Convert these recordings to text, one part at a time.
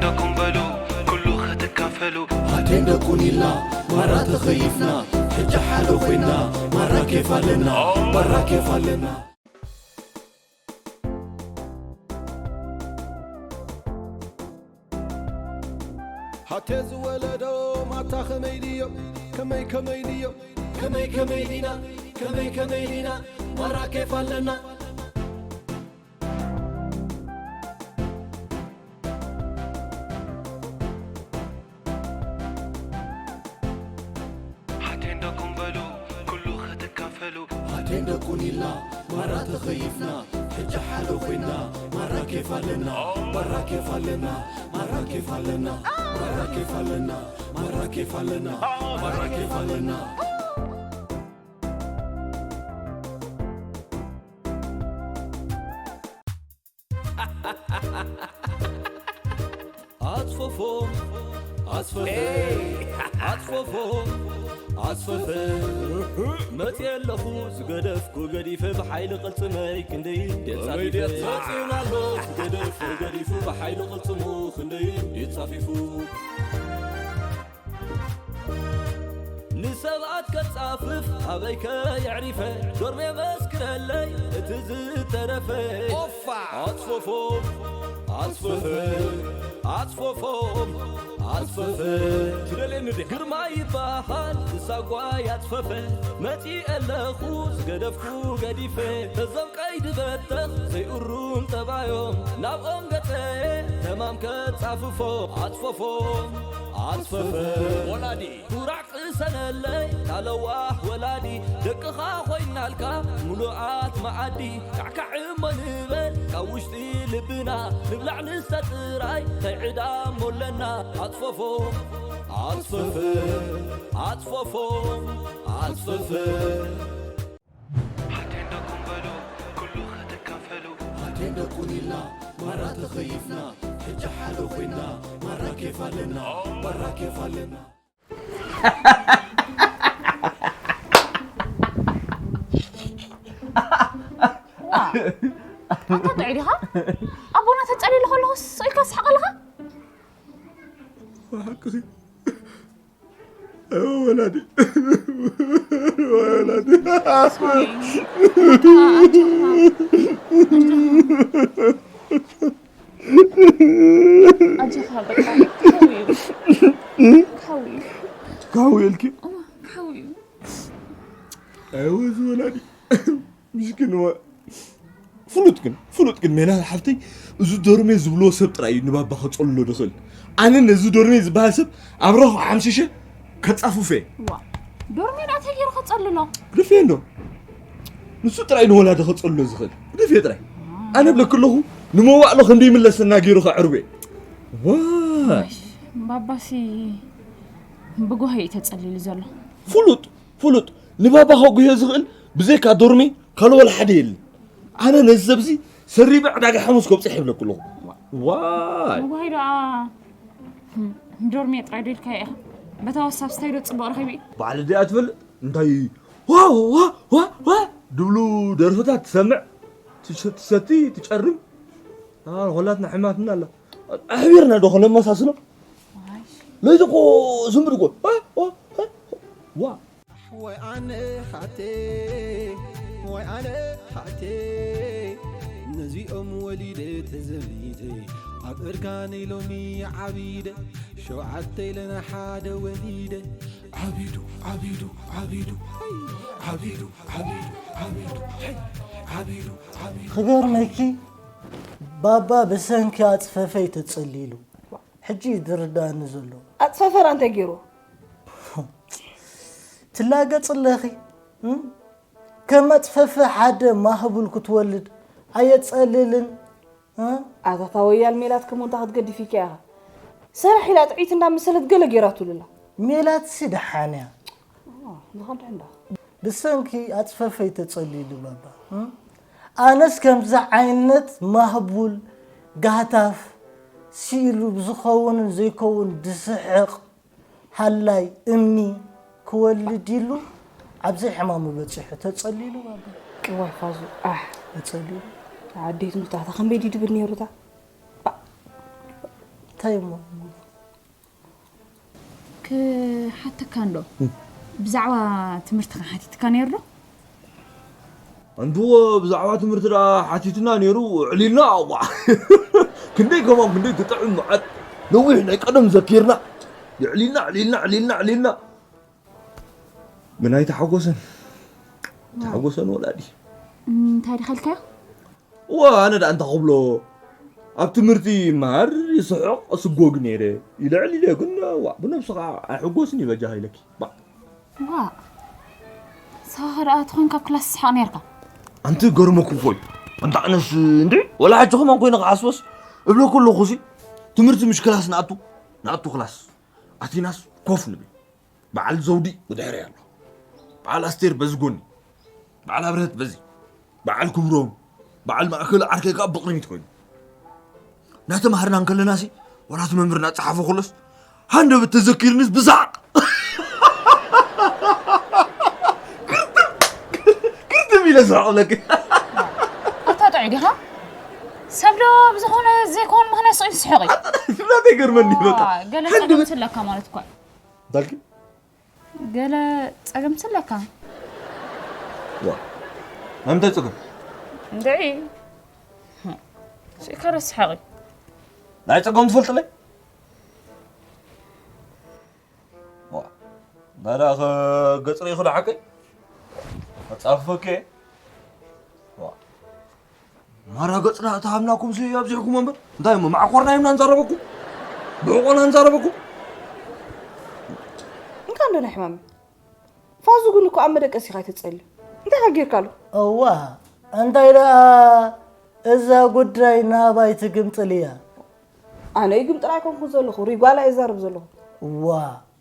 ደኩም በሉ ኩሉ ክትካፈሉ። ኣቴንደ ኩኒልና ማራ ተኸይፍና፣ ሕጂ ሓደ ኮይና ማራ ኬፍ ኣለና፣ ማራ ኬፍ ኣለና። ሃቴ ዝወለዶ ማታ ከመይ ድዮም፣ ከመይ ከመይ ድዮም፣ ከመይ ከመይ ዲና፣ ከመይ ከመይ ዲና፣ ማራ ኬፍ ኣለና። ሓቴንዶ ኩምበሉ ኩሉ ክትካፈሉ። ሓቴንዶ ኩኒላ ማራ ተኸይፍና፣ ሕጂ ሓደ ኮይና ማራ ኬፍ ኣለና፣ ማራ ኬፍ ኣለና፣ ማራ ኬፍ ኣለና፣ ማራ ኬፍ ኣለና፣ ማራ ኬፍ ኣለና፣ ማራ ኬፍ ኣለና። ኣጽፈፎ ኣጽፈፈ ኣጽፈፎ ኣጽፈፈ መጽየ ኣለኹ ዝገደፍኩ ገዲፈ ብሓይሊ ቅልጽመይ ክንደይ ደጻፊፈ መጽዩን ኣሎ ዝገደፍኩ ገዲፉ ብሓይሊ ቅልጽሙ ክንደይ ደጻፊፉ ንሰብኣት ከጻፍፍ ኣበይከ የዕሪፈ ዶርሜ መስክረለይ እቲ ዝተረፈ ኦፋ ኣጽፈፎ ኣጽፈፈ ኣጽፈፎ ኣጽፈፈ ትደልየኒ ዲኻ ግርማ ይበሃል ክሳጓ ያጽፈፈ መጺ ኣለኹ ዝገደፍኩ ገዲፈ እዞም ቀይዲ በተኽ ዘይእሩም ጠባዮም ናብኦም ገጸ ተማም ከጻፍፎ ኣጽፈፎ ኣጽፈፈ ወላዲ ኩራዕ ቅሰነለይ ታለዋህ ወላዲ ደቅኻ ኮይናልካ ሙሉኣት መዓዲ ካዕካዕ እሞ ንበል ካብ ውሽጢ ልብና ንብላዕ ንስተ ጥራይ እንታይ ዕዳ እሞ ኣለና ኣጽፈፎ ኣጽፈፈ ኣጽፈፎ ኣጽፈፈ ሓቴንዶ ኩምበሉ ኩሉ ክትካፈሉ። ሓቴንዶ ኩኒልና ማራ ተኸይፍና ሕጂ ሓደ ኮይና ማራ ኬፍ ኣለና ማራ ኬፍ ኣለና። ኣታ ጥዑይ ዲኻ? ኣቦና ተጸሊሉ ከለኹ ስቕ ኢልካ ትስሕቕ ኣለኻ? ሓቅኺ። ወላዲ ወላዲ ኣጆኻ በቃ ካው እዩ። ካው እዩ። ካው ኢልኪ? እዋ፣ ካው እዩ። ኣይወ፣ እዚ ወላዲ። ምስኪን እዋ። ፍሉጥ ግን፣ ፍሉጥ ግን ሜላት ሓፍተይ፣ እዚ ዶርሜ ዝብልዎ ሰብ ጥራይ እዩ ንባባ ከጸልሎ ዝኽእል። ኣነ ነዚ ዶርሜ ዝበሃል ሰብ ኣብ ረኹ ሓምሽሸ ከጻፍፎ እየ። ዋ፣ ዶርሜ እንታይ ገይሩ ከጸልሎ? ግደፍዮ እንዶ። ንሱ ጥራይ ንወላዲ ከጸልሎ ዝኽእል። ግደፍዮ ጥራይ። ኣነ እብለኪ ኣለኹ፣ ንመዋእሎ ክንደይ ይምለሰና ገይሩ ከዕርቦ እየ። ዋይ። ባባሲ ብጓሂ እዩ ተጸሊሉ ዘሎ። ፍሉጥ፣ ፍሉጥ። ንባባ ከጉህዮ ዝኽእል ብዘይካ ዶርሜ ካልእ ወላ ሓደ የለን። ኣነ ነዚ ሰብዚ ሰሪበ ዕዳጋ ሓሙስ ከብጽሕ ይብለኩ ኣለኹ። ዋይ። ብጓሂ ደኣ ዶርሜ ጥራይ ዶ ኢልካዮ ኢኻ? በታ ወሳብ ስታይ ዶ ጽቡቕ ረኺቡ እዩ? ባዕሉ ድኣ ትፈልጥ እንታይ ዋ ዋ ዋ ዋ ድብሉ ደርፍታት ትሰምዕ ትሸ-፣ ትሰቲ ትጨርም። ኣ፣ ኾላትና ሕማትና ኣላ። ኣሕቢርና ዶ ኾነ መሳስሎ? ዋይ። ለይዚ እኮ ዝም ብሎ እኮ ዋ ዋ ዋ ዋ። ወይ ኣነ ሃቴ፣ ወይ ኣነ ሃቴ፣ ነዚኦም ወሊደ ተዘሚተ፣ ኣብ እርጋነይ ሎሚ ዓቢደ፣ ሸውዓተ ኢለና ሓደ ወሊደ። ዓቢዱ፣ ዓቢዱ፣ ዓቢዱ፣ ዓቢዱ፣ ዓቢዱ፣ ዓቢዱ፣ ዓቢዱ፣ ዓቢዱ። ክገርመኪ፣ ባባ ብሰንኪ ኣጽፈፈይ ተጸሊሉ። ሕጂ እዩ ዝርዳእኒ ዘሎ። ኣጽፈፈና እንታይ ገይሩ? ትላገጽ ኣለኺ፣ እም? ከም ኣጽፈፈ ሓደ ማህቡል ክትወልድ ኣየጸልልን፣ እ? ኣታ እታ ወያል ሜላት ከመኡ እንታ ክትገድፍ ኢልካ ኢኻ። ሰራሕ ኢላ ጥዕይቲ እንዳመሰለት ገለ ገይራትሉ ኣላ። ሜላትሲ ደሓን እያ። ኦ፣ ንኸድሕ እንዳ። ብሰንኪ ኣጽፈፈይ ተጸሊሉ ባባ፣ እ? ኣነስ ከምዚ ዓይነት ማህቡል ጋህታፍ ስኢሉ ብዝኸውንን ዘይከውን ዝስሕቕ ሃላይ እምኒ ክወልድ ኢሉ ኣብ ዘይሕማሙ በጺሑ ተጸሊሉ ባባ። እዋይ ፋዙ፣ ኣሕ። ተጸሊሉ። ኣዴት ሙታታ ከመይ ድዩ ድብል ነይሩ እታ? እንታይ እሞ? ክሓተካ እንዶ፣ ብዛዕባ ትምህርትኻ ሓቲትካ ነይሩ ዶ? ኣንትዎ፣ ብዛዕባ ትምህርቲ ደኣ ሓቲትና ነይሩ። ዕሊልና። ኣዋ፣ ክንደይ ከማን ክንደይ ክጥዕም መዓት። ነዊሕ ናይ ቀደም ዘኪርና። ዕሊልና ዕሊልና ዕሊልና ዕሊልና። ግን ኣይተሓጎሰን። ተሓጎሰን ወላዲ። እንታይ ድኸልካዮ? እዋ፣ ኣነ ደኣ እንታይ ክብሎ፣ ኣብ ትምህርቲ ይመሃር፣ ይስሕቕ፣ ስጎግ ነይረ። ይልዕል ኢለ ግን፣ ዋ፣ ብነብስኻ ኣይሕጎስን እዩ በጃኻ ኢለኪ። ባ። ዋ፣ ንስኻ ደኣ ተኾንካ ኣብ ክላስ ትስሕቕ ነይርካ። ኣንቲ ገርመኩ እኮ እዩ። ኣንታ ኣነስ እንዴ፣ ወላ ሕጂ ከማን ኮይነ ክሓስቦስ፣ እብለኩ ኣለኹ ሲ፣ ትምህርቲ ምሽ ክላስ ንኣቱ፣ ንኣቱ ክላስ ኣቲናስ ኮፍ ንብል። በዓል ዘውዲ ብድሕሪ ኣሎ። በዓል ኣስቴር በዚ ጎኒ፣ በዓል ኣብርሀት በዚ፣ በዓል ክብሮም፣ በዓል ማእከል ዓርከይ ከኣ ብቕድሚት ኮይኑ። እናተማሃርና እንከለና ሲ፣ ወላ እቲ መምህር እናጸሓፈ ከሎስ፣ ሃንደበት ተዘኪርንስ ብሳቕ። ክርትም ኢለ ስሕቕ ብለኪ። ኣታ ጥዑይ ዲኻ? ሰብ ዶ ብዝኾነ ዘይኮን ምኽንያት ስቕ ኢሉ ዝስሕቕ እዩ? ብላተይ ገርመኒ በቃ። ዋ፣ ገለ ጸገም ስለካ ማለት እኳ። እንታይ ኢልኪ? ገለ ጸገም ስለካ። ዋ፣ ናይ ምንታይ ጸገም? እንድዒ። ስኢካ ረስሓቂ። ናይ ጸገም ትፈልጥለይ? ዋ፣ ናይ ደኣ ገጽ ርኢኹ ዶ ሓቀይ? ኣጻፍፈኪ? ዋ። ማራ ገጽና እታ ሃብናኩም ሲ ኣብዚሕኩም እምበር። እንታይ እሞ ማዕኮርና ይምና እንዛረበኩም? ብዕቆና እንዛረበኩም? እንካ እንዶ ናይ ሕማም ፋዙ ግን እኮ ኣብ መደቀሲ ኢኻ ኣይተጸልዩ። እንታይ ሓጊርካሉ? እዋ፣ እንታይ ደኣ እዛ ጉዳይ ናባይ ትግምጥል እያ። ኣነ ይግምጥል ኣይኮንኩን ዘለኹ፣ ሪጓል እየ ዝዛረብ ዘለኹ። እዋ፣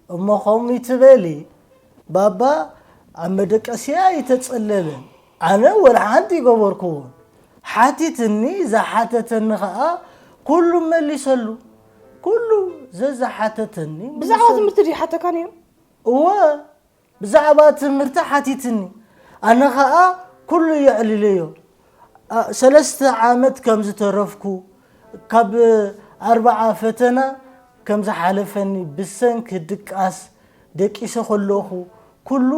እሞ ከምኡ ትበሊ? ባባ ኣብ መደቀስያ ኣይተጸለለን። ኣነ ወላ ሓንቲ ይገበርኩዎን። ሓቲትኒ፣ ዝሓተተኒ ኸኣ ኩሉ መሊሰሉ። ኩሉ ዘዝሓተተኒ ብዛዕባ ትምህርቲ ድዩ ሓተካ ነይሩ? እወ፣ ብዛዕባ ትምህርቲ ሓቲትኒ። ኣነ ኸኣ ኩሉ የዕሊለዮ። ኣ፣ ሰለስተ ዓመት ከም ዝተረፍኩ፣ ካብ ኣርብዓ ፈተና ከም ዝሓለፈኒ ብሰንኪ ድቃስ ደቂሰ ከለኹ፣ ኩሉ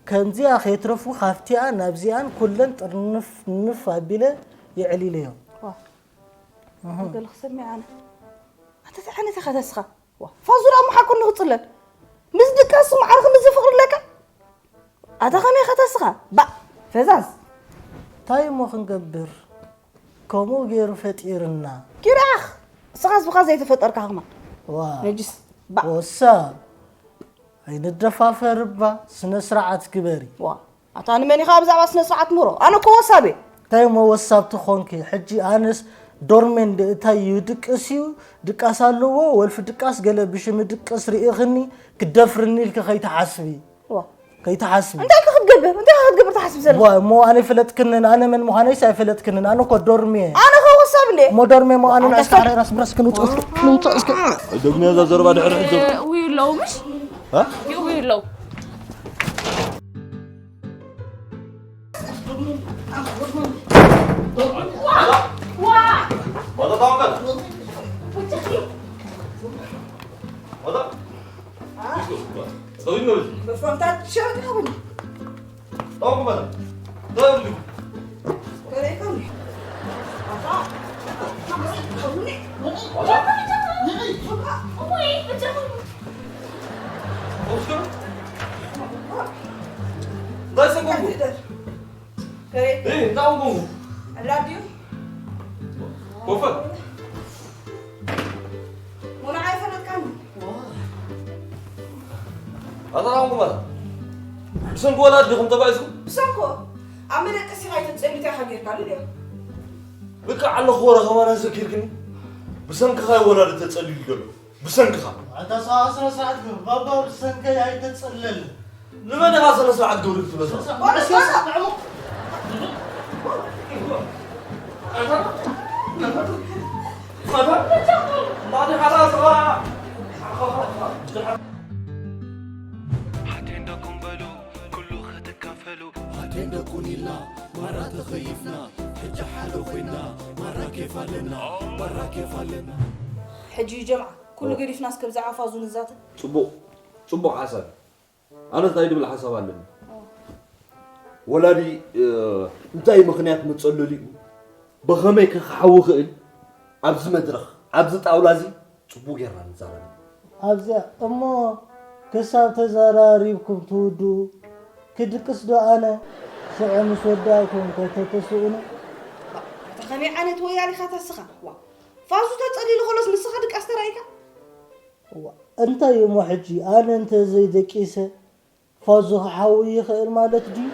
ከምዚኣ ከይትረፉ ካብቲኣ ናብዚኣን ኩለን ጥርንፍ ንፍ ኣቢለ የዕሊለዮ። ዋ፣ እህ። ገለ ክሰሚዕ ኣነ። ኣታ እንታይ ዓይነት ኢኻ ተስኻ? ዋ፣ ፋዙ ደኣ እሞ ሓቁ ንኽጽለል። ምስ ድቃስ ማዕረ ከምዚ ፍቕሪ ኣለካ? ኣታ ከመይ ኢኻ ተስኻ? ባእ፣ ፈዛዝ። እንታይ እሞ ክንገብር? ከምኡ ገይሩ ፈጢርና። ኪራኽ! ንስኻስ ብኻ ዘይተፈጠርካ ኸማን። ዋ። ነጅስ። ባእ። ወሳብ። ኣይንደፋፈር እባ፣ ስነ ስርዓት ግበሪ። ዋ። ኣታ ንመን ኢኻ ብዛዕባ ስነ ስርዓት ምህሮ? ኣነ እኮ ወሳብ እየ። እንታይ እሞ ወሳብ ትኾንኪ? ሕጂ ኣነስ ዶርሜ እንደ እንታይ እዩ ድቅስ እዩ? ድቃስ ኣለዎ? ወልፊ ድቃስ ገለ ብሽም ድቅስ ርኢኽኒ? ክደፍርኒ ኢልኪ ከይትሓስቢ። ዋ። ከይትሓስቢ። እንታይ ኢኻ ክትገብር? እንታይ ኢኻ ክትገብር ትሓስብ ዘለኻ? ዋ፣ እሞ ኣነ ይፈለጥክንን፣ ኣነ መን ምዃነይስ ኣይፈለጥክንን። ኣነ እኮ ዶርሜ እየ። ኣነ ኸ ወሳብ እንደ? እሞ ዶርሜ እሞ ኣነ ኣንተ ናይስካ ስካ- ሓረይ ራስ ብራስ ክንውጽእ ክንውጽእ እስከ። ደግሜ እዛ ዘረባ ድሕሪ ሕጂ። ውይ ኣለዉ ምሽ? እ? ይውይ ኣለዉ። ኣላ ድዩ? ኮፈል። ሙሉዓ ይፈለጥካኒ። ኣታ ናኹም ኣታ። ብሰንኪ ወላዲ ዲኹም ተባኢስኩም? ብሰንኮ። ኣብ መደቀሲ ኻይተጸልዩ እንታይ ኢኻ ጌርካሉ ድዮ? ብቃዕ ኣለኹ ወረ ኸማና ዘኪርክኒ። ብሰንክኻ እዩ ወላዲ ተጸልዩ ዘሎ። ብሰንክኻ። ኣታ ሰብኣ ስነ ስርዓት ግበር። ባባ ብሰንከይ ኣይተጸለለን። ንመን ኢኻ ስነ ስርዓት ግብሪ ትብሎ? ሓቴን ደቁን ኢልና ማራ ተኸይፍና፣ ሕጂ ሓደ ኮይና ማራ ኬፍ ኣለና፣ ማራ ኬፍ ኣለና። ሕጂ እዩ ጀምዓ፣ ኩሉ ኦ። ገዲፍናስ ከም ብዛዕባ ፋዙ ንዛተ። ጽቡቕ፣ ጽቡቕ ሓሳብ። ኣነስ እንታይ ድብል ሓሳብ ኣለኒ። ኦ። ወላዲ፣ እ፣ እንታይ ምኽንያት መጸለሊኡ፣ ብኸመይ ከ ክሓዊ ይኽእል፣ ኣብዚ መድረኽ፣ ኣብዚ ጣውላ እዚ ጽቡቕ ጌርና ንዛረብ። ኣብዚኣ እሞ ክሳብ ተዘራሪብኩም ትውድኡ፣ ክድቅስ ዶ ኣነ? ሽዑ ምስ ወዳእኩም ከተተስኡኒ? ባ፣ ኣታ ከመይ ዓይነት ወያል ኢኻ ተስኻ? ዋ፣ ፋዙ ተጸሊሉ ከሎስ ንስኻ ድቃስ ተራኢካ? ዋ፣ እንታይ እሞ ሕጂ ኣነ እንተ ዘይደቂሰ ፋዙ ክሓዊ ይኽእል ማለት ድዩ?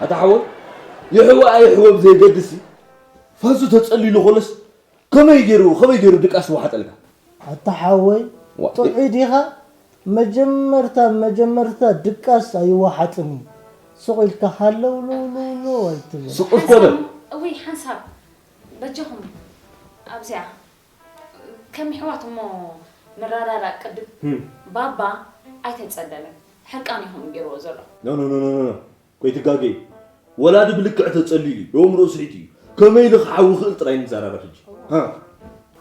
ኣታ ሓወይ፣ ይሕወ ኣይሕወ ብዘየገድስ ፋዙ ተጸሊሉ ከሎስ ከመይ ገይሩ፣ ከመይ ገይሩ ድቃስ ይወሓጠልካ? ኣታ ሓወይ፣ ዋ፣ ጥዑይ ዲኻ? መጀመርታ፣ መጀመርታ ድቃስ ኣይወሓጥን እዩ። ስቕ ኢልካ ሃለው ለው ለው ለው ኣይትበል። ስቕ እኮ በል። ሓንሳብ፣ እውይ፣ ሓንሳብ፣ በጃኹም፣ ኣብዚኣ፣ ከም ኣሕዋት እሞ ንረዳዳእ ቅድም። ህም። ባባ ኣይተጸለለን፣ ሕርቃን እዩ ከምኡ ገይርዎ ዘሎ። ኖ፣ ኖ፣ ኖ፣ ኖ፣ ኖ፣ ኖ። ቆይ ትጋገይ። ወላዲ ብልክዕ ተጸልዩ እዩ። የእምሮ ስሒት እዩ። ከመይ ኢሉ ክሓዊ ይኽእል ጥራይ ንዘራረብ ሕጂ። ሃ?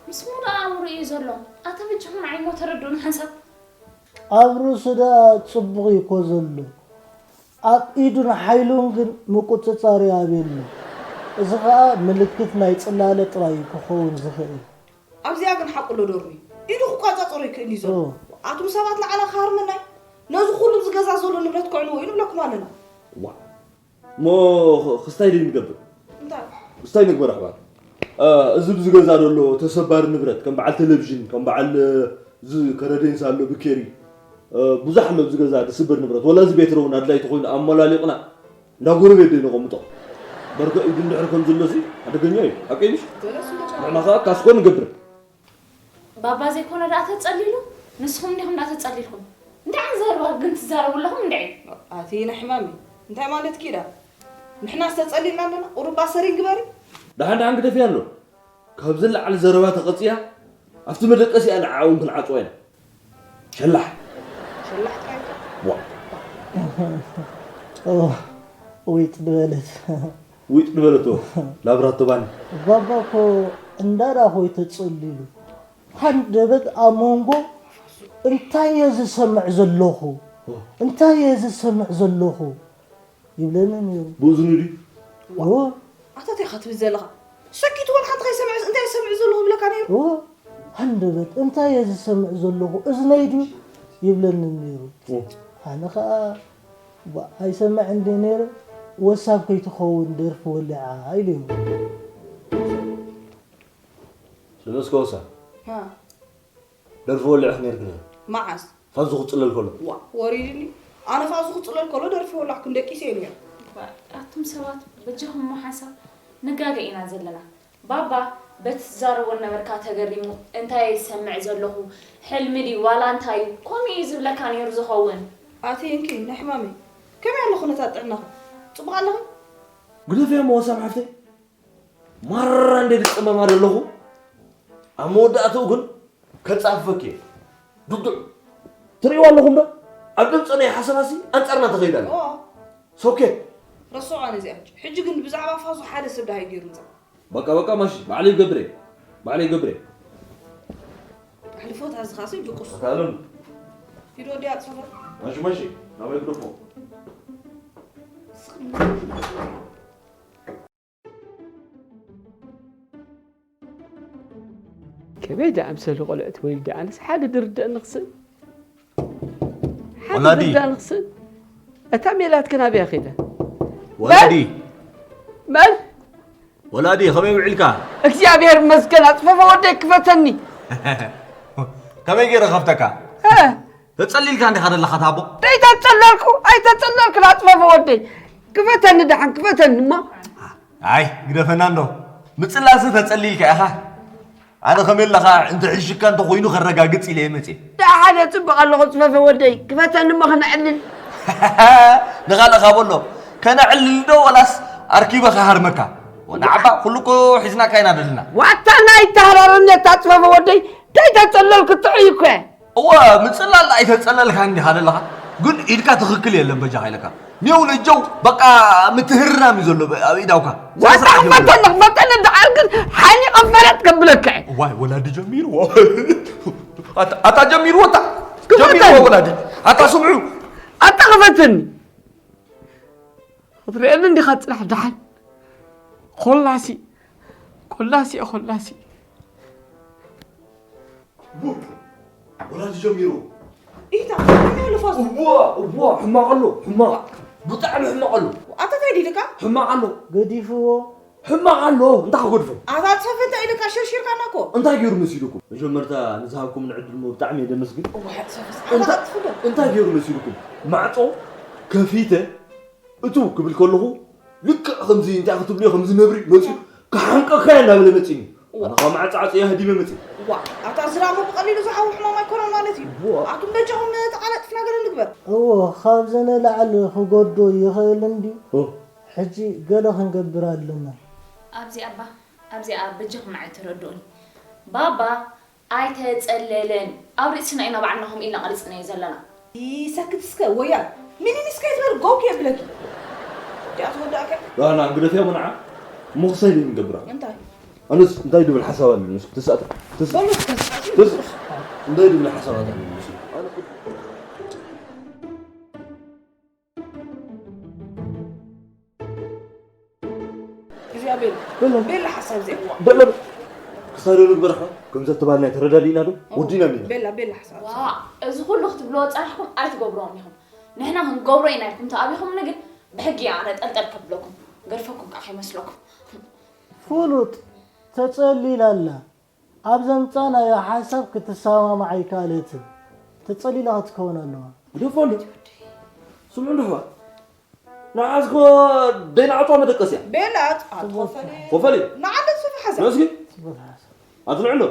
ምስ ሙሉእ ኣእምሮ እዩ ዘሎ። ኣታ በጃኹም ንዓይ እሞ ተረድኡኒ ሓንሳብ። ኣብ ርእሱ ደኣ ጽቡቕ እዩ እኮ ዘሎ። ኣብ ኢዱን ሓይሉን ግን ምቁጽጻር የኣብየሉ። እዚ ኸኣ ምልክት ናይ ጽላለ ጥራይ እዩ ክኸውን ዝኽእል። ኣብዚኣ ግን ሓቁ ኣሎ ዶርሚ። ኢዱ ክቋጻጸሮ ይክእል እዩ ዘሎ። ኦ። ኣቱም ሰባት ንዓና ክሃርመና እዩ። ነዚ ኩሉ ኣብዚ ገዛ ዘሎ ንብረት ክዕንዎ እዩ ንብለኩም ኣለና። ዋ። እሞ ኽ-፣ ክስታይ ደይ ንገብር? እንታይ? ክስታይ ንግበር ኣሕዋት። እ፣ እዚ ኣብዚ ገዛ ዘሎ ተሰባሪ ንብረት፣ ከም በዓል ቴሌቪዥን፣ ከም በዓል፣ እ፣ እዚ ከረዴንስ ኣሎ፣ ብኬሪ፣ እ፣ ብዙሕ ኣሎ ኣብዚ ገዛ ዝስበር ንብረት። ወላ እዚ ቤትሮ እውን ኣድላይ ተኾይኑ ኣመላሊቕና እንዳ ጎረቤት ደይ ነቐምጦ። በርከ ኢዱ እንድሕር ከም ዘሎ እዚ ሓደገኛ እዩ። ሓቀይ ምሽ? ገለ ስለ ጫማ። ንሕና ኸዓ ካስኮ ንገብር። ባባ ዘይኮነ ደኣ ተጸሊሉ? ንስኹም እንዲኹም ደኣ ተጸሊልኩም። እንታይ ዓይነት ዘረባ ግን ትዛረቡ ኣለኹም እንድዒ? ኣቲ ናይ ሕማሚ፣ እንታይ ማለትኪ ደኣ? ንሕናስ ተጸሊልና ኣለና? ቁሩብ ኣሰሪን ግበሪ። ደሓን ደሓን ግደፍያ ኣሎ። ካብዚ ንላዕሊ ዘረባ ተቐጽያ፣ ኣብቲ መደቀሲኣ ንዓኣ እውን ክንዓጽዋ ኢና። ሸላሕ። ሸላሕ ጥራይ። ዋ። ኦ፣ ዊጥ ዝበለት። ዊጥ ዝበለቶ ላብራቶ ባኒ። ባባ እኮ እንዳዳ ኾይ ተጸሊሉ። ሃንደበት ኣብ መንጎ እንታይ እየ ዝሰምዕ ዘለኹ? ኦ። እንታይ እየ ዝሰምዕ ዘለኹ? ይብለኒ ነይሩ። ብእዝኑ ድዩ? ኦ። ኣታ እንታይ ኢኻ ትብል ዘለኻ? ሰኪቱ ወላ ሓንቲ ከይሰምዕ እንታይ ዝሰምዕ ዘለኹ ይብለካ ነይሩ? ኦ። ሃንደበት እንታይ እየ ዝሰምዕ ዘለኹ? እዝነይ ድዩ? ይብለኒ ነይሩ። ኦ። ኣነ ኸኣ ባ-፣ ኣይሰምዕን ድየ ነይረ? ወሳብ ከይትኸውን ደርፊ ወሊዓ ኢሉ እዩ። ስለስከ ወሳብ። ሃ። ደርፊ ወሊዕክ ነይርክ ነይሩ። መዓስ? ፋዙ ክጽለል ከሎ። ዋ፣ ወሪድኒ። ኣነ ፋዙ ክጽለል ከሎ ደርፊ ወላዕኩ፣ ደቂሰ እየ ነይረ። ዋ፣ ኣቱም ሰባት፣ በጃኹም እሞ ሓንሳብ ንጋገ ኢና ዘለና። ባባ፣ በቲ ትዛረቦ ነበርካ ተገሪሙ፣ እንታይ እየ ዝሰምዕ ዘለኹ? ሕልሚ ድዩ ዋላ እንታይ እዩ? ከምኡ እዩ ዝብለካ ነይሩ ዝኸውን። ኣቲ እንኪ፣ ናይ ሕማመይ። ከመይ ኣሎ ኩነታት ጥዕናኹም? ጽቡቕ ኣለኹም? ግደፍያ እሞ ወሳብ ሓፍተይ። ማራ እንደ ዝጸመማ ዘለኹ፣ ኣብ መወዳእትኡ ግን ከጻፍፈኪ እየ። ዱዱዕ። ትርእይዋ ኣለኹም ዶ? ኣብ ድምፂ ናይ ሓሰባሲ ኣንጻርና ተኸይዳ ኣላ። ኦ። ሶኬ። ረስዖ ነዚኣ። ሕጂ ግን ብዛዕባ ፋዙ ሓደ ሰብ ደሃይ ገይሩ ምጻእ። በቃ፣ በቃ፣ ማሺ፣ ባዕለይ ይገብር እየ። ባዕለይ ይገብር እየ። ኣሕልፎ ታዝኻሲ ድቁስ። ኣታ ኣለም። ሂዶ ወዲያ ጽፈት። ማሺ፣ ማሺ፣ ናባይ ግደፎ። ከመይ ደኣ ኣምሰሉ ቆልዑት ወሊደ ኣነስ ሓደ ድርድእ ንኽስእን። ሓደ ወላዲ። ድርድእ ንኽስእን። እታ ሜላት ከ ናበይ ከይዳ? ወላዲ። መን? ወላዲ፣ ከመይ ውዒልካ? እግዚኣብሔር ይመስገን፣ ኣጽፈፈ ወደይ ክፈተኒ። ከመይ ገይረ ከፍተካ? እ። ተጸሊልካ እንዲኻ ዘለኻ ታቦ? ደይተጸለልኩ፣ ኣይተጸለልኩ፣ ኣጽፈፈ ወደይ። ክፈተኒ ደሓን፣ ክፈተኒ እሞ። ኣይ፣ ግደፈና እንዶ። ምጽላልሲ ተጸሊልካ ኢኻ። ኣነ ከመይ ኣለኻ፣ እንተ ሕሽካ እንተ ኮይኑ ከረጋግጽ ኢለ እየ መጽየ። ደሓን እየ፣ ጽቡቕ ኣለኹ፣ ጽፈፈ ወደይ። ክፈተኒ እሞ ከነዕልል። ንኻልእኻ በሎ። ከነዕልል ዶ ወላስ ኣርኪበ ክሃርመካ? ወናዕባ፣ ኩሉ እኮ ሒዝናካ ኢና ደለና። ዋታ ናይ ተሃራረኒ፣ ኣታ ጽፈፈ ወደይ። ደይተጸለልኩ ጥዑይ እኮ እየ። እወ፣ ምጽላል ኣይተጸለልካን ዲኻ ዘለኻ? ግን ኢድካ ትኽክል የለን በጃኻ ኢለካ። ሜው ለጀው በቃ ምትህርራም እዩ ዘሎ ኣብ ኢዳውካ። ዋታ ክፈተኒ ክፈተኒ ደዓል ግን ሓኒቐ ፈረጥ ከብለካ እየ። ዋይ ወላዲ ጀሚርዎ። ኣታ- ኣታ ጀሚርዎ ኣታ ጀሚርዎ ክፈተኒ። ወላዲ ኣታ ስምዑ። ኣታ ክፈተኒ ክትርእየኒ እንዲኻ ፅናሕ ደሓን። ኮላሲ ኮላሲ ኮላሲ ወላዲ ጀሚሩ ኢታ ከመይ ኣሎ ፋዙ? እዋ እዋ ሕማቕ ኣሎ ሕማቕ ብጣዕሚ ሕማቕ ኣሎ ኣታ እንታይ ድልካ? ሕማቕ ኣሎ ገዲፍዎ ሕማቕ ኣሎ እንታይ ክገድፎ ኣታ ትሰፈ እንታይ ኢልካ ሽርሽርካና እኮ እንታይ ገይሩ መሲልኩም መጀመርታ ንዝሃብኩም ንዕድል ሞ ብጣዕሚ እየ ደመስግን እዋ ትሰፈ ኣታ ትፍዶ እንታይ ገይሩ መሲልኩም ማዕጾ ከፊተ እቱ ክብል ከለኹ ልክዕ ከምዚ እንታይ ክትብልዮ ከምዚ ነብሪ መፂኡ ክሓንቀካ እንዳበለ መፂኒ ኣነ ከዓ መዓፃዕፂ እየ ሃዲመ መፂ ዋ ኣታ ዝራሞ ብቀሊሉ ዝሓዊ ሕማም ኣይኮነን ማለት እዩ ኣቱም በጃኹም ተቃላጥፍና ገለ ንግበር እዎ ካብዚ ንላዕሊ ክጎዶ ይኽእል እንድዩ ሕጂ ገለ ክንገብር ኣለና ኣብዚ ኣባ ኣብዚኣ በጃኹም ንዓይ ተረድኡኒ ባባ ኣይተጸለለን። ኣብ ርእስና ኢና ባዕልና ከምኡ ኢልና ቀሪጽናዮ ዘለና። ይሰክት እስከ ወያ ሚኒን እስከ ይትበል ጎብ የብለኪ። ዲኣ ተወዳእከ። ራና ግደፍያ ምንዓ ምኽሳይ ደይ ንገብራ። እንታይ? ኣነስ እንታይ ድብል ሓሳብ ኣለኒ እስኪ ትስኣት ትስ በሉ እስከ። ትስ እንታይ ድብል ሓሳባት ኣለኒ እስኪ። ኣነ እዚኣ ቤላ ቤላ ሓሳብ እዚኣ እዋ በለብ ክሳዶ ንግበርኻ ከም ዘተባልና ተረዳዲእና ዶ ወዲና ሚና ቤላ ቤላ ሓሳብ ዋ እዚ ኩሉ ክትብልዎ ጸናሕኩም ኣይትገብርዎን ኢኹም ንሕና ክንገብሮ ኢና ኢልኩም ተኣቢኹምኒ ግን ብሕጊ እያ ኣነ ጠልጠል ከብለኩም ገርፈኩም ከዓ ከይመስለኩም ፍሉጥ ተጸሊላ ኣላ ኣብ ዘምጻእናዮ ሓሳብ ክትሰማማዕ ኣይከኣለትን ተጸሊላ ክትከውን ኣለዋ ግደፎ ኣሎ ስምዑ እንዶ ኣሕዋት ንዓዝኮ ደይንዓጽዋ መደቀስያ ቤላ ኣትኸፈል ኮፈል እዩ ንዓለ ዝሰፍሐ ሰብ ነስኪ ኣዝንዕሎ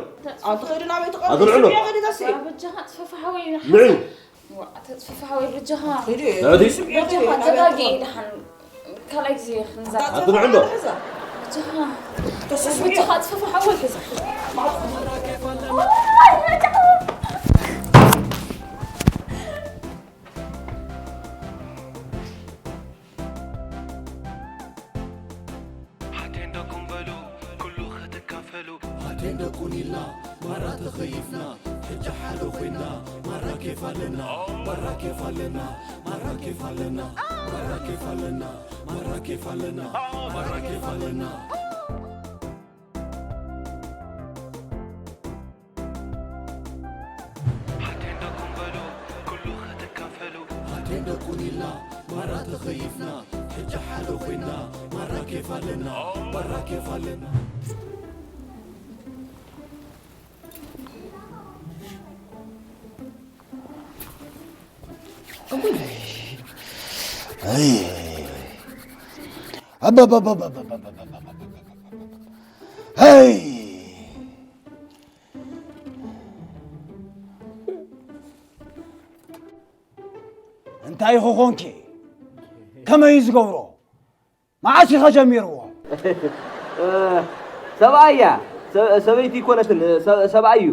ኣንተ ኸይዱ ናበይ ትቐርብ ኣዝንዕሎ ስሚዕ ኸይዱ ተስእ በጃኻ ትፈፋ ሓወይ ንዑ ተስፈፋ ሓወይ በጃኻ ኸይዱ እዩ ናዕዲ ስሚዕ ኸይዱ በጃኻ ተጋጊ ደሓን ካልኣይ ግዜ ክንዛረብ ኣዝንዕሎ በጃኻ ተስስሚዕ በጃኻ ትፈፋ ሓወይ ሓቴንደኩም በሉ ኩሉ ክትካፈሉ ሓቴንደኩን ኢልና ማራ ተኸይፍና ሕጂ ሓደ ኮይና ማራ ኬፍ ኣለና ማራ ኬፍ ኣለና ማራ ኬፍ ኣለና ማራ ኬፍ ኣለና ማራ ኬፍ ኣለና ማራ ኬፍ ኣለና ሓቴንደኩም በሉ ኩሉ ክትካፈሉ ሓቴንደኩን ኢልና ማራ ተኸይፍና ሕጂ ሓደ ኮይና ማራ ኬፍ ኣለና ማራ ኬፍ ኣለና Hey! እንታይ ክኾንኪ ከመይ ዝገብሮ መዓስ ኢኻ ጀሚርዎ ሰብኣያ ሰበይቲ ይኮነትን ሰብኣይ እዩ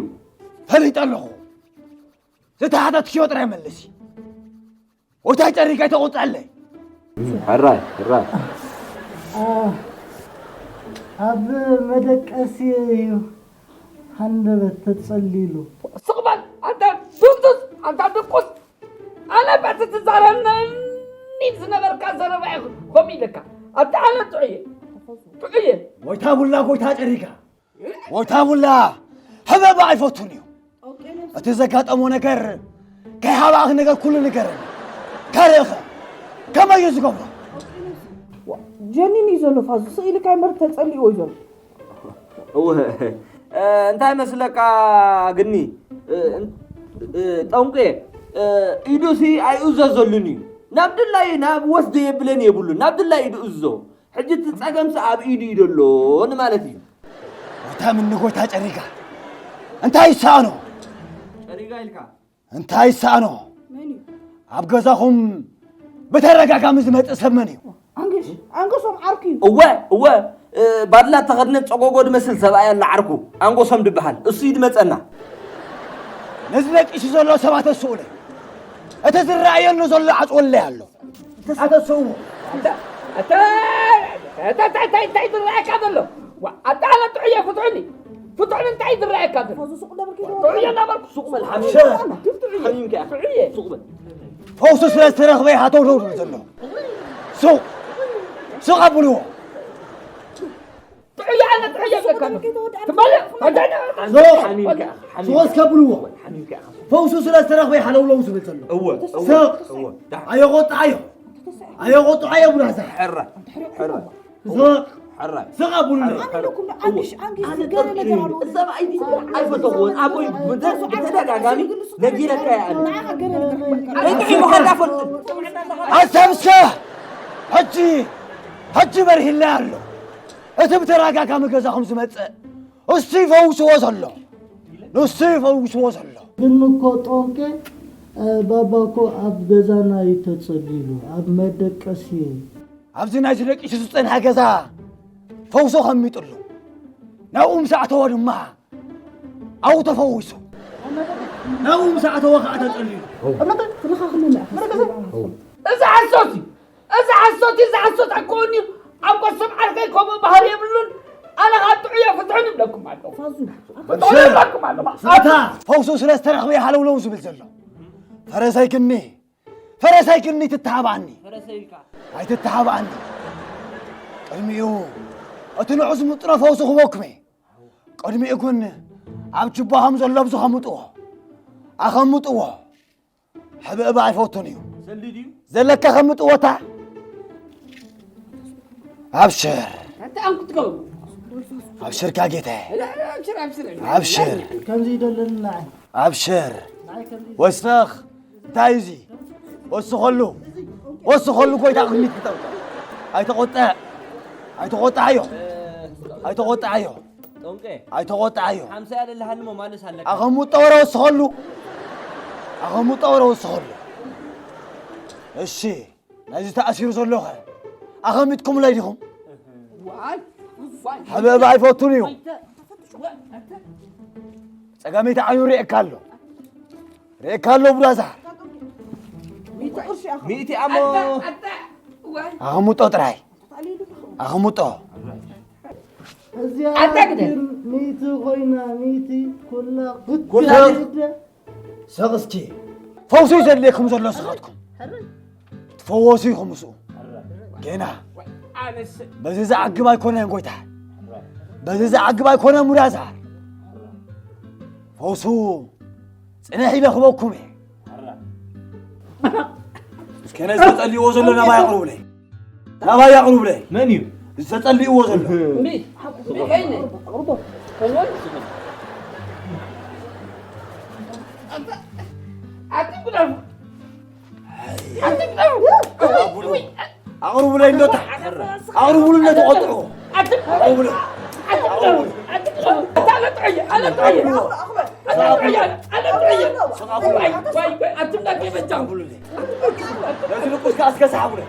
ፈሊጠ ኣለኹ ዝተሓተትክዮ ጥራይ መልሲ ወታ ጨሪቀ ተቆጣለ ሕራይ ሕራይ ኣብ መደቀሲ እዩ ሃንደበት ተጸሊሉ ስቕበል ኣንታ ዱንዱስ ኣንታ ድቁስ ኣነ በቲ ትዛረብኒ ዝነበርካ ዘረባ እዩ ከምኡ ኢለካ ኣታ ኣነ ጥዑየ ጥዑየ ጎይታ ቡላ ጎይታ ጨሪጋ ጎይታ ቡላ ሕበባ ኣይፈቱን እዩ እቲ ዘጋጠሞ ነገር ከይሃባእኽ ነገር ኩሉ ንገረኒ ካልእኸ ከመይ እዩ ዝገብሮ ጀኒን እዩ ዘሎ ፋዙ ስቕ ኢልካ ይመር ተጸሊእዎ እዩ ዘሎ እወ እንታይ መስለካ ግኒ ጠንቁየ ኢዱሲ ኣይእዘዘሉን እዩ ናብ ድላዩ ናብ ወስደ የብለን የብሉን ናብ ድላዩ ኢዱ እዞ ሕጂ እቲ ጸገምሲ ኣብ ኢዱ እዩ ዘሎ ንማለት እዩ ወታ ምኒ ጎይታ ጨሪጋ እንታይ ይሳኖ ጨሪጋ ኢልካ እንታይ ይሰኣኖ? ኣብ ገዛኹም ብተደጋጋሚ ዝመጽእ ሰብ መን እዩ? ኣንገሶም ዓርኩ እዩ። እወ እወ ባድላ ተኸድነ ጸጎጎ ድመስል ሰብኣይ ኣላ ዓርኩ ኣንጎሶም ድበሃል እሱ እዩ ድመጸና። ነዚ ደቂሱ ዘሎ ሰባት ኣስኡለይ። እቲ ዝረኣየኒ ዘሎ ዓጽወለይ ኣሎ። ኣታ ሰው ኣታ ኣታ ኣታ ኣታ ኣታ እንታይ ዝረኣየካ ዘሎ? ዋ፣ ኣታ ኣነ ጥዑየ ፍትሑኒ። ፍትሑኒ እንታይ ዝረኣየካ ዘሎ? ጥዑየ እናበልኩ ሱቕ በል ሓሚምካ። ጥዑየ። ሓሚምካ ኢኻ። ጥዑየ። ሱቕ በል። ፈውሱ ስለ ዝተረኽበ ኢኻ ተውደው ትብል ዘሎ። ሱቕ። ሱቕ ኣብልዎ። ጥዑይ ኣነ ጥዑይ የብለካ። ትበልዕ? እንታይ ነው? ዞ! ሓሚምካ ኢኻ፣ ሓሚምካ ሶስ ከብልዎ። ሓሚምካ ኢኻ። ፈውሱ ስለ ዝተረኽበ ሓለውለው ዝብል ዘሎ። እወ፣ እወ፣ ሰቕ! እወ። ዳ- ኣየቆጥዓዮ። ኣየቆጥዓዮ ብራዛ። ሕራይ፣ ሕራይ። ሰቕ! ሕራይ። ሰቕ ኣብሉና። ሕራይ። ኣነ እኮ ኣንጊሽ፣ ኣንጊሽ ኣነ ገለ ነገር ኣሎ። እዛ ብኣይቲ ኣይፈተኽዎን። ኣቦይ ብተ-፣ ብተደጋጋሚ ነጊረካ እየ ኣነ። ንዓኻ ገለ ነገር ኣይጠቂሙካ እንዳፈልጥ። ኣሰብሰ! ሕጂ፣ ሕጂ በርሂልና ኣሎ። እቲ ብተደጋጋሚ ገዛኹም ዝመጽእ፣ ንሱ ይፈውስዎ ዘሎ። ንሱ ይፈውስዎ ዘሎ። ግን እኮ ጦንቄ፣ እ፣ ባባ እኮ ኣብ ገዛና እዩ ተጸሊሉ፣ ኣብ መደቀሲ። ኣብዚ ናይዚ ደቂሱ ዝጸንሐ ገዛ ፈውሱ ከሚጥሉ። ናብኡ ምስ ኣተወ ድማ ኣብኡ ተፈዊሱ። ናብኡ ምስ ኣተወ ከዓ ተጸሊሉ። እዛ ሓሶት እዩ። እዚ ሓሶት እዩ፣ እዚ ሓሶት ኣይኮን እዩ። ኣቦ ስም ዓርከይ ከምኡ ባህሪ የብሉን። ኣነ ኻብ ጥዑየ ፍትሑን ይብለኩም ኣለኹ። ፍትሑን ይብለኩም ኣለኹ። ስታ ፈውሱ ስለ ዝተረኽበ እዩ ሃለውለው ዝብል ዘሎ። ፈረሰይ ክኒ፣ ፈረሰይ ክኒ ትተሃባኣኒ። ኣይትተሃባኣኒ። ቅድሚኡ እቲ ንዑ ዝምጥኖ ፈውሱ ክበኩም እየ። ቅድሚኡ ግን ኣብ ጅባ ከም ዘሎ ኣብዚ ከምጥዎ። ኣኸምጥዎ። ሕብእባ ኣይፈቱን እዩ። ሰልዲ ድዩ? ዘለካ ከምጥወታ። ኣብሽር። ኣታ ኣንኩትከው። ኣብሽር ካጌታ። ኣብሽር፣ ኣብሽር። ኣብሽር። ከምዚ ይደለና። ኣብሽር። ወስኽ። እንታይ እዚ? ወስኸሉ። ወስኸሉ ጎይታ ቅድሚት ክጠውጣ። ኣይተቆጣ። ኣይተቆጣዮ። ኣይተቆጣዮ። ጦንቄ፣ ኣይተቆጣዮ። ሓምሳ ያለልሃኒ ሞ ማለስ ኣለካ። ኣኸሙጦ ወረ ወስኸሉ። ኣኸሙጦ ወረ ወስኸሉ። እሺ፣ ናይዚ ተኣሲሩ ዘሎ ኸ? ኣኸሚጥኩምለይ ዲኹም? ዋይ፣ ዋይ። ሕበባ ኣይፈቱን እዩ። ዋይ፣ ተ-፣ ዋይ፣ ተ-፣ ጸጋመይቲ ዓይኑ ርእየካ ኣሎ። ርእየካ ኣሎ ብራዛ። ሚእቲ ኣሞ። ኣታ፣ ኣታ፣ ዋይ። ኣኸሙጦ ጥራይ። ኣኸሙጦ። እዚኣ ኣታ ግደ። ግን ሚእቲ ኮይና፣ ሚእቲ ኩላ ኩላ። ጉዳይ። ሰቕ እስኪ። ፈውሲ ዘድልየኩም ዘሎ ስኻትኩም። ትፈወሱ ኢኹም ምስኡ። ጌና። ኣነስ። በዚ ዝዓግብ ኣይኮነን ጎይታ። በዚ ዝዓግብ ኣይኮነን ሙዳዛ። ፈውሱ ጽንሕ ኢለ ክበኩም እየ። እስከ ነዚ ተጸልይዎ ዘሎ ናባይ ኣቕርቡለይ። ናባይ ኣቕርቡለይ። መን እዩ? እዚ ተጸልይዎ ዘሎ። እምቢ። እምቢ፣ ከይነ። ኣቕርቦ። ከይነ። ኣቲ፣ ኣቲ ጉዳፍ። ኣቲ ጉዳፍ። ኣቕርቡለይ። ኣቕርቡለይ እንዶ ታ-፣ ኣቕርቡሉ እንዶ ተቖጥዑ። ኣቲ፣ ኣቕርቡለይ። ኣቲ ጉዳፍ። ኣቲ ጉዳፍ። ኣታ ለጥዕየ፣ ኣለጥዕየ። ኣቕርቡለይ። ኣለጥዕየ፣ ኣለጥዕየ። ዋይ፣ ዋይ፣ ዋይ፣ ኣቲ እንዳከ በጃ። ኣቕርቡለይ። ነዚ ልቁስ ከኣ እስከ ሰሓቡለይ።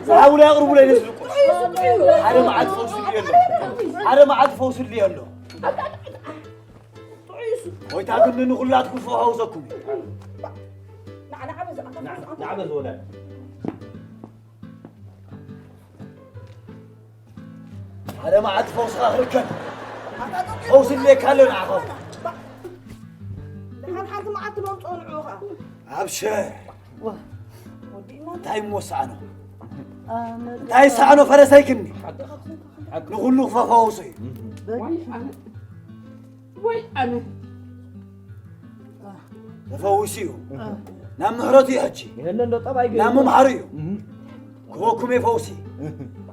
ሰሓቡለይ፣ ኣቕርቡለይ ነዚ ልቁስ። ሓደ መዓልቲ ፈውስሉ ኣሎ። ሓደ መዓልቲ ፈውስሉ ኣሎ። ጎይታ ግን ንኹላትኩም ፈውሰኩም እዩ። ንዓ፣ ንዓ በዚ፣ ንዓ፣ ንዓ በዚ ወላድ። ሓደ መዓልቲ ፈውስኻ ክርከብ። ፈውሲ ድሌካ ኣሎ ንዓኻ። ድሓን ሓንቲ መዓልቲ ነምፅኦ ንዕኡ ኸዓ። ኣብሽር። እንታይ እሞ ሰኣኖ? እንታይ ሰኣኖ ፈረሰይ ክኒ? ንኹሉ ክፈፈውሱ እዩ። ወይ ኣነ። ተፈዊሱ እዩ። ናብ ምሕረቱ እዩ ሕጂ። ይህለ እንዶ ጠባይ ገይሩ። ናብ ምምሃሩ እዩ። እህ። ክበኩም እየ ፈውሲ።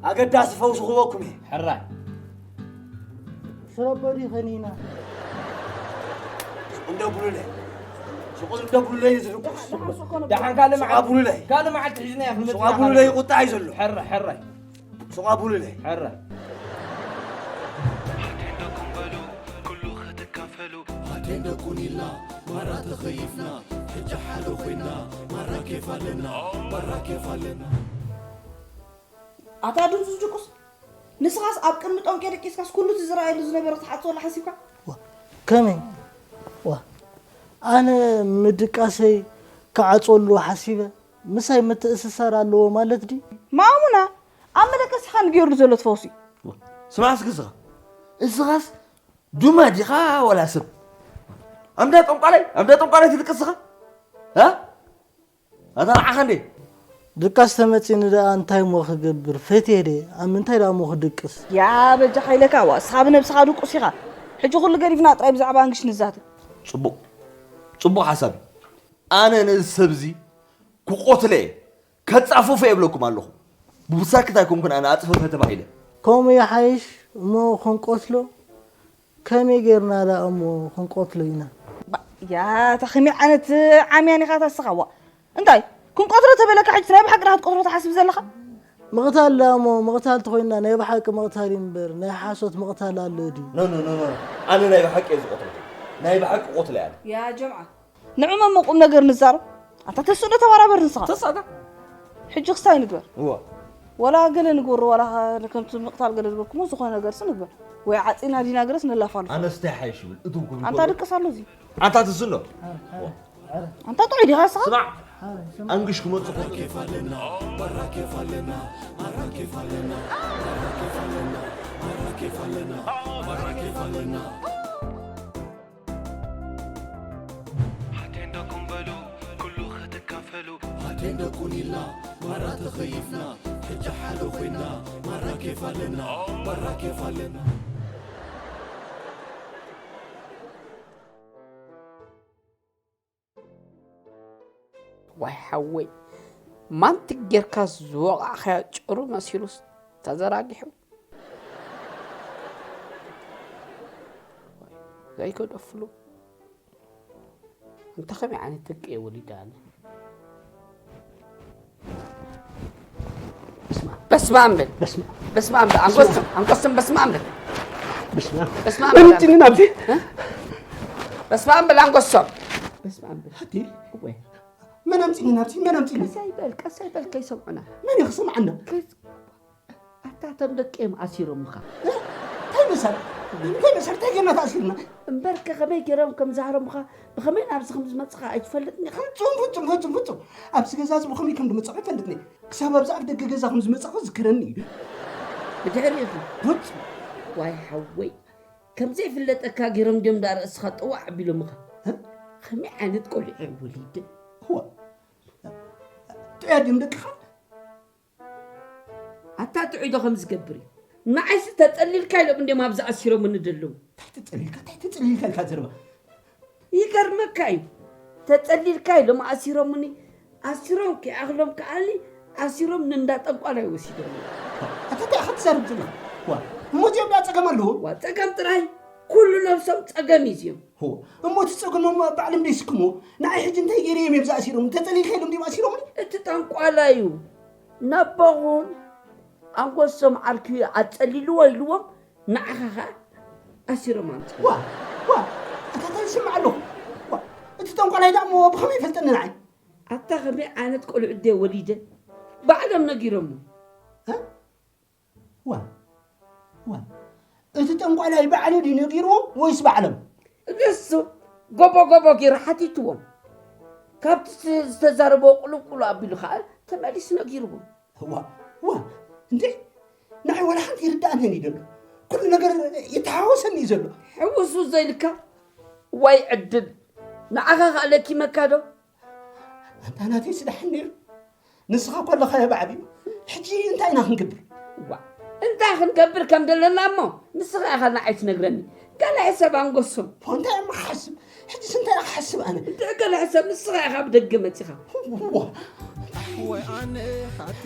ኣገዳሲ ፈውሲ ክበኩም እየ። ሕራይ። ስረበዲ ኸኒና። ሱቕ እንደ ብሉለይ። ሱቕ እንደ ብሉለይ ዝልቁስ። ደሓን ካልእ ሱቕ መዓልቲ፣ ኣብሉለይ። ካልእ መዓልቲ ሒዝና እያ ክንመጽእ ሱቕ ኢና ኣብሉለይ ካልእ። ቁጣ እዩ ዘሎ። ሕራይ፣ ሕራይ። ሱቕ ኣብሉለይ። ሕራይ። ኣቴንዳ ኮን በሉ፣ ኩሉ ክትካፈሉ። ኣቴንዳ ኮን ኢልና፣ ማራ ተኸይፍና፣ ሕጂ ሓደ ኮይና፣ ማራ ኬፍ ኣለና፣ ማራ ኬፍ ኣለና። ኣታ ድምፁ ዝድቁስ፣ ንስኻስ ኣብ ቅድሚ ጦንቄ ደቂስካስ ኩሉ እቲ ዝረኣየሉ ዝነበረ ክትሓጽወሉ ሓሲብካ? ዋ፣ ከመይ? ዋ፣ ኣነ ምድቃሰይ ክዓጽወሉ ሓሲበ? ምሳይ ምትእስሳር ኣለዎ ማለት ድዩ? ማሙና ኣብ መደቀሲኻ ንገይሩ ዘሎ ትፈውሲ። ስማዕ እስኪ እስኻ፣ እስኻስ ዱማ ዲኻ ዋላ ሰብ? ኣምዳ ጠንቋላይ፣ ኣምዳ ጠንቋላይ ትድቅስ እስኻ? እ? ኣታ ንዓኻ እንዴ? ድቃስ ተመጺኒ ደኣ እንታይ እሞ ክገብር? ፈትየ ድየ? ኣብ ምንታይ ደኣ እሞ ክድቅስ? ያ በጃ ሓይለካ ዋ እስኻ ብነብስኻ ድቁስ ኢኻ። ሕጂ ኩሉ ገዲፍና ጥራይ ብዛዕባ ኣንግሽ ንዛተ። ጽቡቕ፣ ጽቡቕ ሓሳብ እዩ። ኣነ ነዚ ሰብ እዚ ክቆትለ እየ፣ ከጻፍፎ እየ እብለኩም ኣለኹ። ብሳክት ኣይኮንኩን ኣነ ኣጽፈፈ ተባሂለ። ከምኡ ይሓይሽ እሞ ክንቆትሎ? ከመይ ጌርና ደኣ እሞ ክንቆትሎ ኢና? ባ- ያ እታ ከመይ ዓይነት ዓምያን ኢኻ ታስኻዋ? እንታይ ክንቆትሎ ተበለካ ሕጂ ናይ ብሓቂ ዳ ክትቆትሎ ትሓስብ ዘለኻ? ምቕታል ደኣ እሞ ምቕታል ተኾይንና ናይ ብሓቂ ምቕታል እዩ እምበር ናይ ሓሶት ምቕታል ኣሎ ድዩ? ኖ ኖ ኖ ኖ ኣነ ናይ ብሓቂ እየ ዝቆትሎ። ናይ ብሓቂ ቆትለ ኣነ። ያ ጀምዓ ንዑመ እሞ ቁም ነገር ንዛረብ። ኣንታ ተስእ ዶ ተባራበር ንስኻ። ተሳዳ። ሕጂ ክስታይ ንግበር። እዋ። ወላ ገለ ንግበር ወላ ከምቲ ምቕታል ገለ ዝበልኩሞ ዝኾነ ነገርሲ ንግበር። ወይ ዓጺና ዲና ገለስ ነላፋሉ። ኣነስ እንታይ ሓይሽ ይብል እቶም ክብል ኣንታ ከሎ። ድቅስ ኣሎ እዚ። ኣንታ ትስኖ። ኣንታ ጥዑይ ዲኻ ንስኻ? ስማዕ ኣንግሽ ክመጽእ ኣቴንዳ ኮምበሉ ኩሉ ክትካፈሉ ኣቴንዳ ኩኒልና ማራ ተኸይፍና ሕጂ ሓደ ኮይና ማራ ኬፍ ኣለና ማራ ኬፍ ኣለና ዋይ ሓወይ ማንት ጌርካ ዝወቓዕኻዮ ጭሩ መሲሉስ ተዘራጊሑ ዘይገደፍሉ እንተ ከመይ ዓይነት ደቂ እየ ወሊደ ኣነ በስመ ኣብ በል በስመ ኣብ በል ኣንጎስም ኣንጎስም በስመ ኣብ በል በስመ ኣብ በል ኣምጪኒ ናብዚ በስመ ኣብ በል ኣንጎሶም በስመ ኣብ በል ሓቲ ወይ መን ኣምፂኒ ናብዚ መን ኣምፂኒ ቀስ ኣይበል ቀስ ኣይበል ከይሰምዑና መን እዩ ክሰምዓና ኣታ እቶም ደቂ እዮም ኣሲሮምኻ እንታይ መሰል እንታይ መሰል እንታይ ጌርና ተኣሲርና እምበርከ ከመይ ገይሮም ከም ዝሃረሙኻ ብኸመይ ናብዚ ከም ዝመፅኻ ኣይትፈልጥን ኢኻ ፍፁም ፍፁም ፍፁም ፍፁም ኣብዚ ገዛ እዚ ብኸመይ ከም ዝመፅኻ ኣይፈልጥን እየ ክሳብ ኣብዚ ኣፍ ደገ ገዛ ከም ዝመፅኻ ዝክረኒ እዩ ብድሕሪኡ ፍፁም ዋይ ሓወይ ከም ዘይፍለጠካ ገይሮም ድዮም ዳ ርእስኻ ጥዋዕ ኣቢሎምኻ ከመይ ዓይነት ቆልዑ እዮም ወሊደ እዋ ጥዑያት ድዮም ደቅኻ ኣታ ጥዑይ ዶ ከም ዝገብር እዩ ንዓይሲ ተጸሊልካ ኢሎም እንድዮም ኣብዚ ኣሲሮምኒ ዘለዉ እንታይ ተጸሊልካ እንታይ ተጸሊልካ ኢልካ ዘረባ ይገርመካ እዩ ተጸሊልካ ኢሎም ኣሲሮምኒ ኣሲሮም ከይኣኽሎም ከኣኒ ኣሲሮም ንእንዳ ጠንቋላይ ወሲዶም ኣታ እንታይ ኢኻ ትዛረብ ዘለኻ ዋ እሞ እዚኦም ዳ ጸገም ኣለዎም ዋ ጸገም ጥራይ ኩሉ ነብሶም ጸገም እዩ እዚኦም እሞ እቲ ጸገሞም ባዕሎም ዶ ይስክምዎ ንዓይ ሕጂ እንታይ ገይረ እዮም እዮም ዝኣሲሮምኒ ተጸሊልካ ኢሎም ድዮም ኣሲሮምኒ እቲ ጠንቋላይ እዩ ነቦኹም ኣንጎሶም ዓርኪ ኣጸሊልዎ ኢልዎም ንዓኻ ኸኣ ኣሲሮም ኣምጽ ዋ ዋ ኣታ እንታይ ዝስምዕ ኣለኹ ዋ እቲ ጠንቋላይ ደኣ እሞ ብኸመይ ይፈልጠኒ ንዓይ ኣታ ኸመይ ዓይነት ቆልዑ ድየ ወሊደ ባዕሎም ነጊሮሞ ዋ ዋ እቲ ጠንቋላይ ባዕሉ ድዩ ነጊርዎም ወይስ ባዕሎም ንሱ ጎቦ ጎቦ ገይሩ ሓቲትዎም ካብቲ ዝተዛረቦ ቁልቁሉ ኣቢሉ ከዓ ተመሊሱ ነጊርዎም ዋ ዋ እንዴ ንዓይ ዋላ ሓንቲ ይርዳእንን እዩ ዘሎ ኩሉ ነገር ይተሃወሰኒ እዩ ዘሎ ሕውሱ ዘይልካ ዋይ ዕድል ንዓኻ ከዓ ለኪመካ ዶ ኣንታ ናተይ ስዳሕን ነይሩ ንስኻ እኮ ኣለኻዮ ብዓብዩ ሕጂ እንታይ ኢና ክንገብር ዋ እንታይ ክንገብር ከም ዘለና እሞ ንስኻ ኢኻ ንዓይ ትነግረኒ ገለ ሕሰብ ኣንጎሶም እንታይ እሞ ክሓስብ ሕጂስ እንታይ ኢኻ ክሓስብ ኣነ እንታይ ገለ ሕሰብ ንስኻ ኢኻ ብደገ መፂኻ ወይ ኣነ ሓቴ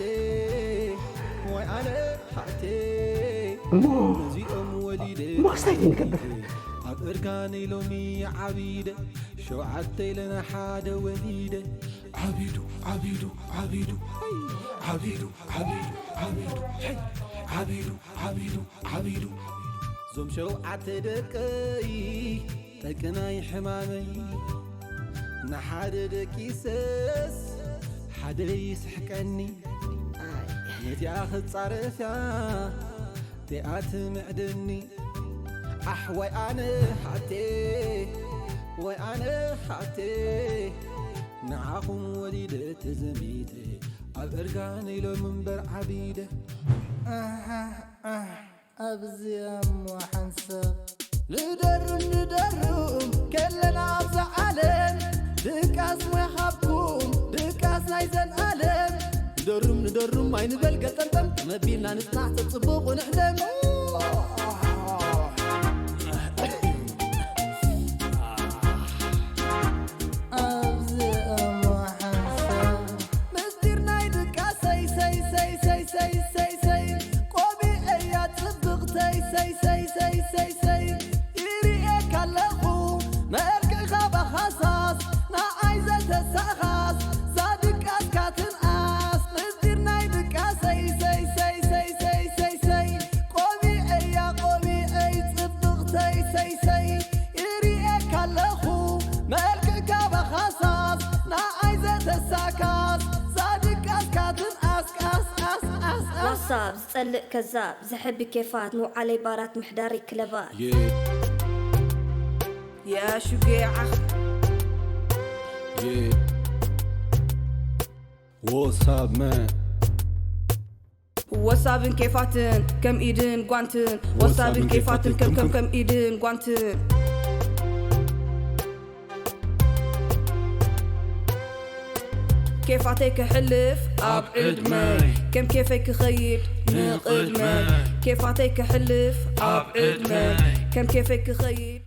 ወይ ኣነ ሓቴ እሞ እዚኦም ወሊደ እሞ ክስታይ ክንገብር ኣብ እርጋነይ ሎሚ ዓቢደ ሸውዓተ ኢለን ሓደ ወሊደ ዓቢዱ ዓቢዱ ዓቢዱ ዓቢዱ ዓቢዱ ዓቢዱ ዓቢዱ ዓቢዱ ዓቢዱ ዞም ሸውዓተ ደቀይ ጠቅናይ ሕማመይ ንሓደ ደቂሰስ ሓደ ይስሕቀኒ ነቲኣ ክጻረፍያ ቲኣ ትምዕድኒ ኣሕ ወይ ኣነ ሓቴ ወይ ኣነ ሓቴ ንዓኹም ወሊደ ተዘሚተ ኣብ እርጋነይ ሎም እምበር ዓቢደ። ኣሃ፣ ኣህ፣ ኣብዚኣ እሞ ሓንሳብ ንደርም ንደርም ከለና ኣብዛ ዓለም ድቃስ ሞያ ሃብኩም ድቃስ ናይዘን ዓለም ንደርም ንደርም ኣይንበል ገጠምጠም መቢልና ንጽናዕ ተጽብቑ ንሕደም። ኣብዚ እሞ ሓንሳብ ምስጢር ናይ ድቃሰይ ሰይ ሰይ ሰይ ሰይ ሰይ ሰይ ቆቢዐያ ጽብቕተይ ሰይ ሰይ ሰይ ሰይ ሰይ ይርእየካ ኣለኹ መልክዕኻ ባኻሳስ ንዓይ ዘተሳኻስ ዛድቃስካ ትንኣስ ምስጢር ናይ ድቃሰይ ሰይ ሰይ ሰይ ሰይ ሰይ ሰይ ቆቢዐያ ቆቢዐይ ጽብቕተይ ሰይ ሰይ ይርእየካ ኣለኹ መልክዕካ ባኻሳስ ንዓይ ዘተሳካስ ዛድቃስካ ትንኣስ ቃስ ቃስ ቃስ ቃስ ዋሳብ ዝጸልእ ከዛብ ዘሕቢ ኬፋት ምውዓለይ ባራት ምሕዳሪ ክለባት Yeah, يا شجاعة What's up, man? ወሳብን ኬፋትን ከም ኢድን ጓንትን ወሳብን ኬፋትን ከም ከም ከም ኢድን ጓንትን ኬፋተይ ክሕልፍ ኣብ ዕድመይ ከም ኬፈይ ክኸይድ ንቕድመይ ኬፋተይ ክሕልፍ ኣብ ዕድመይ ከም ኬፈይ ክኸይድ